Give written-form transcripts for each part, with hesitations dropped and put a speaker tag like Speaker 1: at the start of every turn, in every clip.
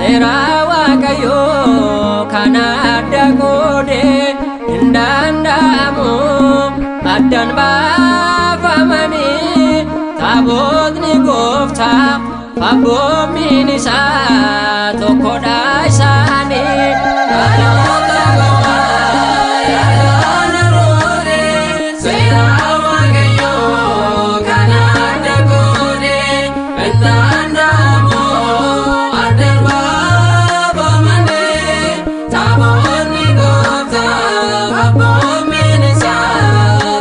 Speaker 1: Seera Waaqayyoo kana adda qoodee hin danda'amu addaan baafamanii taabotni gooftaa abboommiin isaa tokkodha isaanii.
Speaker 2: Dhaloota gowwaa yaadaan roodee seera Waaqayyoo kana adda qoodee hin danda'amu addaan baafamanii taabotni gooftaa abboommiin isaa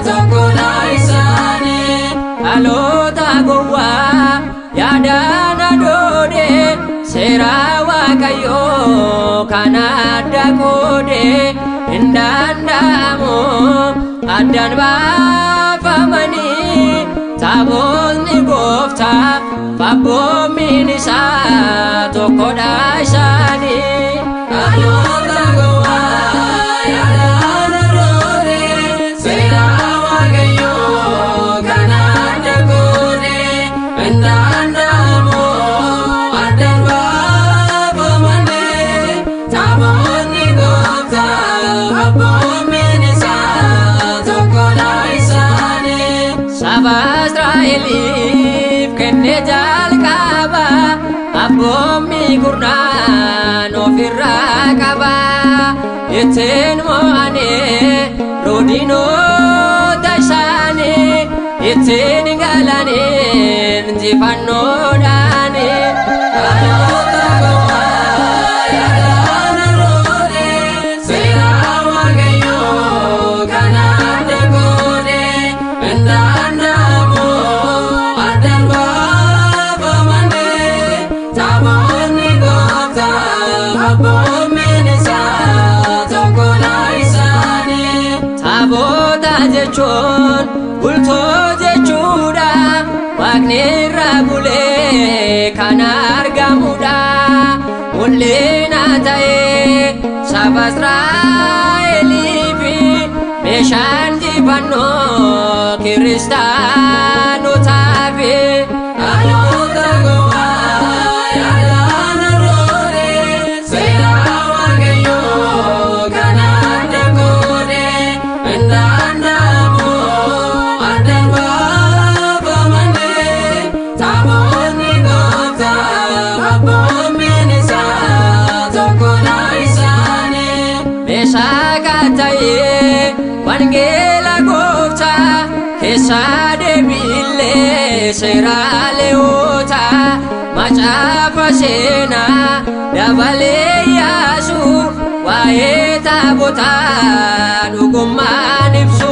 Speaker 2: tokkodha isaanii.
Speaker 1: Dhaloota gowwaa yaadaan adoodee seera Waaqayyoo kana adda qoodee hin danda'amu addaan baafamanii taabotni gooftaa abboommiin isaa tokkodha isaanii.
Speaker 2: Dhaloota gowwaa yaadaan roodee seera Waaqayyoo kana adda qoodee hin danda'amu addaan baafamanii taabotni gooftaa abboommiin isaa tokkodha isaanii.
Speaker 1: Saba Israa'eliif kenne jalqaba abboommii gurnaan ofirraa qaba. Ittiin mo'anii rodinoota isaanii ittiin galanii injifannoodhaanii.
Speaker 2: Dhaloota gowwaa yaadaan roodee seera Waaqayyoo kana adda qoodee hin danda'amu addaan baafamanii taabotni gooftaa abboommiin isaa tokkodha isaanii.
Speaker 1: Taabota jechuun bultoo jechuudha. Waaqni irra bulee kan argamudha. Mul'ina ta'ee saba Israa'eliif meeshaan injifannoo kiristaanotaaf.
Speaker 2: Dhaloota gowwaa yaadaan roodee seera Waaqayyoo kana adda qoodee hin danda'amu addaan baafamanii taabotni gooftaa abboommiin isaa tokkodha isaanii.
Speaker 1: Meeshaa kaata'ee wangeela gooftaa keessa deebiillee seera Lewwotaa macaafa seenaa dabalee yaasu waa'ee taabotaa dhugummaan ibsu.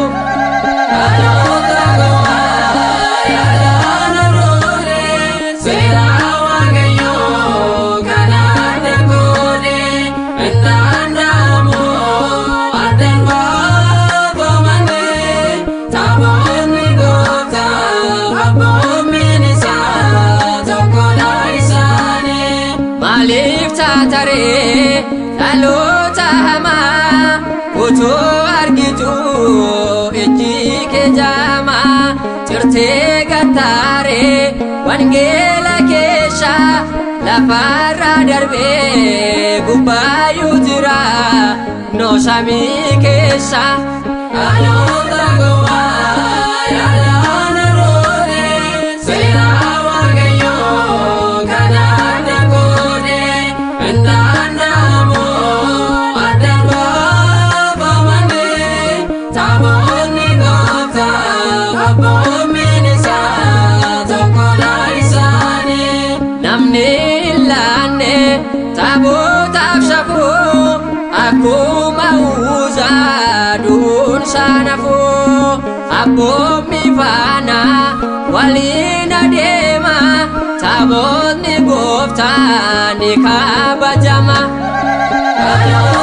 Speaker 2: Dhaloota gowwaa yaadaan roodee seera Waaqayyoo kana adda qoodee hin danda'amu addaan baafamanii taabotni gooftaa abboommiin isaa tokkodha isaanii.
Speaker 1: Maaliif taataree dhaloota hamaa utuu argitu ijji kee jaamaa cirtee gattaaree wangeela keessa lafarra darbee gubbaayyuu jira noo samii keessa.
Speaker 2: Dhaloota gowwaa yaadaan roodee seera Waaqayyoo kana adda qoodee hin danda'amu addaan baafamanii taabotni gooftaa abboommiin isaa tokkodha isaanii.
Speaker 1: Namni hin laanne taabotaaf safuu akkuma uwwisaa duunsaa nafuu abboommi faana waliin adeema taabotni gooftaa ni kabajama.
Speaker 2: Dhaloota